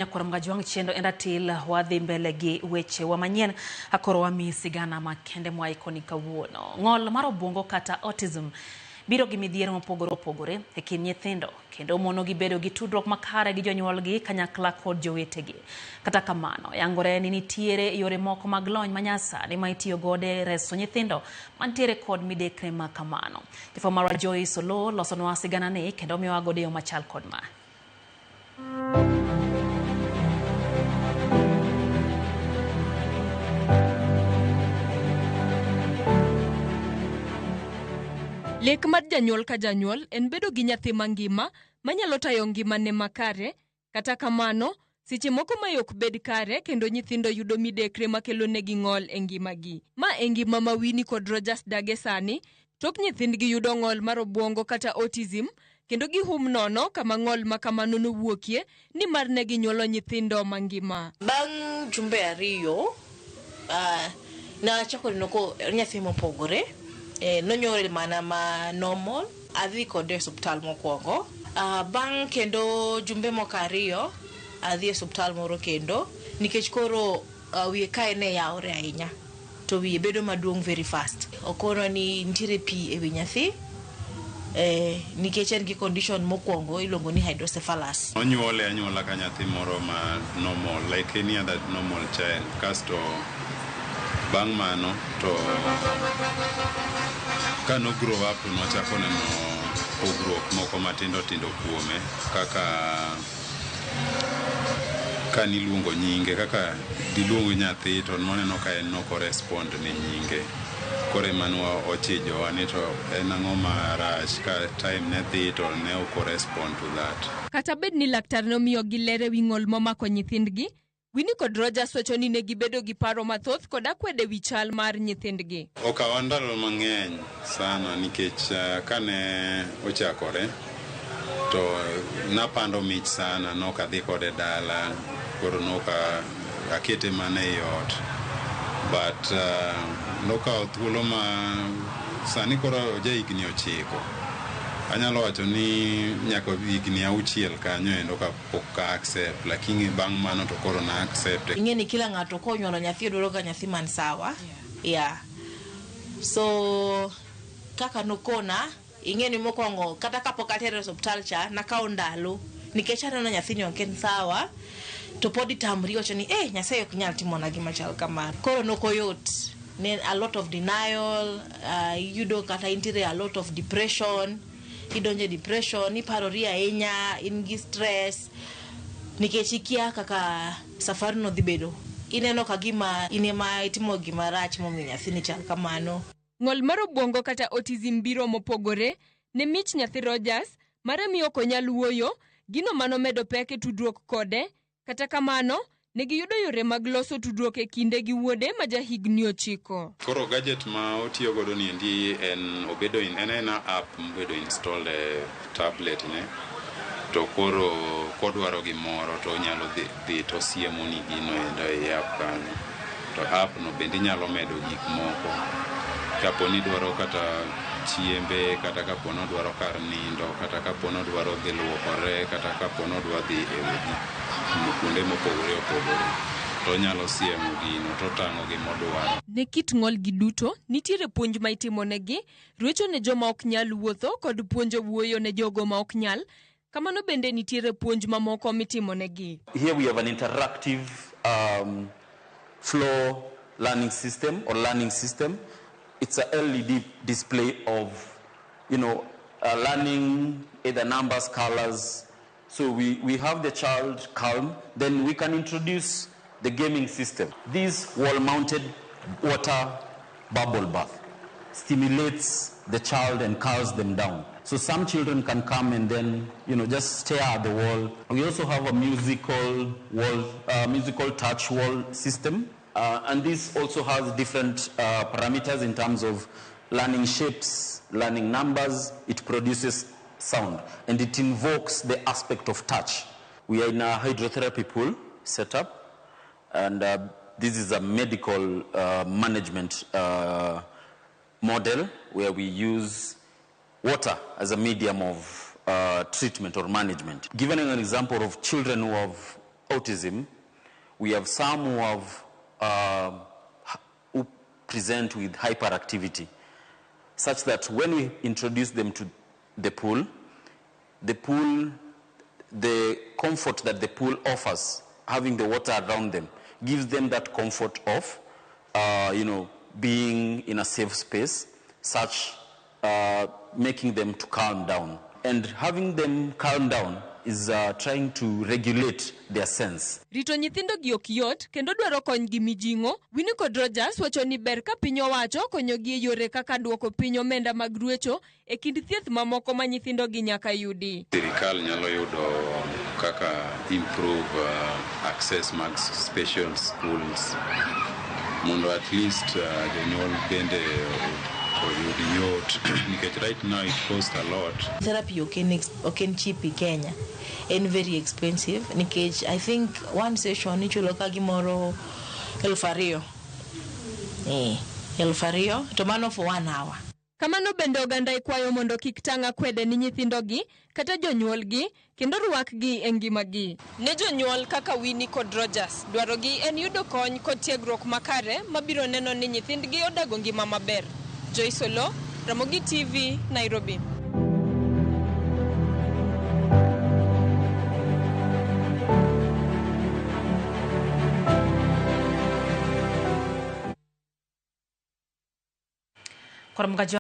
Nyakwar Mgajwang' chendo en ratil wadhi mbele gi wechewa manyien akoro wamiyi sigana makende mwaikoni kawuono. Ng'ol mar obwongo kata autism biro gi midhiero mopogore opogore e kind nyithindo kendo mono gi bedo gi tudruok makare gi jonyuolgi kanyakla kod jowetegi. Kata kamano, yangore ni nitiere yore moko mag lony manyasani ma itiyo godo e reso nyithindo mantiere kod midekre ma kamano. Jafwambo marwa Joyce Oloo losonwa siganani kendo miyowa godo e yo machal kod ma. Lek mar janyuol ka janyuol en bedo gi nyathi mangima manyalo tayo ngimane makare. Kata kamano, seche moko mae ok bed kare kendo nyithindo yudo midekre makelo negi ng'ol e ngimagi. Ma e ngima ma Winnie kod Rogers dage sani, tok nyithindgi yudo ng'ol mar obwongo kata autism kendo gihum nono kama ng'ol ma kamano nowuokie nimar ne ginyuolo nyithindo mangima. Bang' jumbe ariyo, nachako neno ko nyathi mopogore, nonyuole mana ma normal, adhi kode e osuptal mokwongo. Bang' kendo jumbe moko ariyo, adhi e osuptal moro kendo, nikech koro wiye kae ne yawore ahinya, to wiye bedo maduong' very fast. Okonwa ni nitiere pi e wi nyathi, nikech en gi condition mokwongo iluongo ni hydrocephalus. Onyuole anyuola ka nyathi moro ma normal, like any other normal child. Kasto bang' mano to ka no grow up to nochako neno pogruok moko matindo tindo kuome kaka ka niluongo nyinge kaka diluong nyathi to noneno ka en ok orespond ne nyinge. Koro ema ochijowa ni to en ang'o marach ka time ne dhi to ne ok orespond to that. Kata bed ni laktar nomiyogi ler e wi ng'ol momako nyithindgi, Winnie kod Rogers wacho ni ne gibedo gi paro mathoth kod akwede wi chal mar nyithindgi. Okawa ndalo mang'eny sana nikech kane ochakore to napando mich sana, nok adhi kode dala, koro nok akete mana ei ot. But nokawo thuolo ma sani koro ja higni 9. Anyalo wacho ni nyaka higni 6 kanyo endo kapok ka accept, lakini bang' mano to koro na accept. Ing'e ni kila ng'ato konyuolo nyathi odwaro ga nyathi man sawa. Yeah. So kaka nokona, ing'e ni mokwongo kata kapok atere e osuptal cha, nakawo ndalo nikech aneno nyathini ok en sawa, to pod itamri wacho ni Nyasaye ok nyal timona gima chal kamano. Koro nok oyot. Ne a lot of denial, iyudo kata intiere a lot of depression, idonjo e depression, iparori ahinya, in gi stress, nikech ikia kaka safarino dhi bedo. Ineno ka gima in ema itimo gima rach momiyo nyathini chal kamano. Ng'ol mar obwongo kata autism biro mopogore ne mich nyathi Rogers, mare miyo ok onyal wuoyo, gino manomedo pek e tudruok kode. Kata kamano, ne giyudo yore mag loso tudruok e kinde gi wuode ma jahigni 9. Koro gadget ma otiyo godo ni endi en obedo in, en ena app mobedo installed e tablet ne. To koro kodwaro gimoro to onyalo dhi to siemo ni gino endo e app kanyo. To app no bende inyalo medo gik moko. Kapo ni dwaro kata chiembe, kata kapo ni odwaro kar nindo, kata kapo ni odwaro dhi luokore, kata kapo ni odwa dhi e kuonde mopogore opogore, to onyalo siemo gino to otang'o gimodwaro. Ne kit ng'ol gi duto, nitiere puonj ma itimonegi, ruecho ne joma ok nyal wuotho kod puonjo wuoyo ne jogo ma ok nyal. Kamano bende nitiere puonj mamoko mitimonegi. Here we have an interactive floor learning system or learning system. It's a LED display of, learning either numbers, colors. So we have the child calm, then we can introduce the gaming system. This wall-mounted water bubble bath stimulates the child and calms them down. So some children can come and then, just stare at the wall. We also have a musical wall, musical touch wall system. And this also has different parameters in terms of learning shapes, learning numbers. It produces sound and it invokes the aspect of touch. We are in a hydrotherapy pool setup, and this is a medical management model where we use water as a medium of treatment or management. Given an example of children who have autism, we have some who have who present with hyperactivity, such that when we introduce them to the pool, the comfort that the pool offers, having the water around them, gives them that comfort of, being in a safe space, such making them to calm down. And having them calm down is trying to regulate their sense. Rito nyithindo gi ok yot kendo dwaro kony gi mijing'o. Winnie kod Rogers wacho ni ber ka piny owacho konyogi e yore kaka duoko piny omenda mag ruecho e kind thieth mamoko ma nyithindo gi nyaka yudi. Sirikal nyalo yudo kaka improve access mag special schools mondo at least jonyuol bende oyud yot, nikech right now it costs a lot. Therapy ok en cheap e Kenya, en very expensive nikech I think one session ichulo ka gimoro 2,000. 2,000 to mano for 1 hour. Kamano bende oganda ikwayo mondo kik tang' akwede ni nyithindogi kata jonyuolgi kendo rwakgi e ngimagi. Ne jonyuol kaka Winnie kod Rogers, dwarogi en yudo kony kod tiegruok makare mabiro neno ni nyithindgi odago ngima maber. Joyce Olo, Ramogi TV, Nairobi. Koro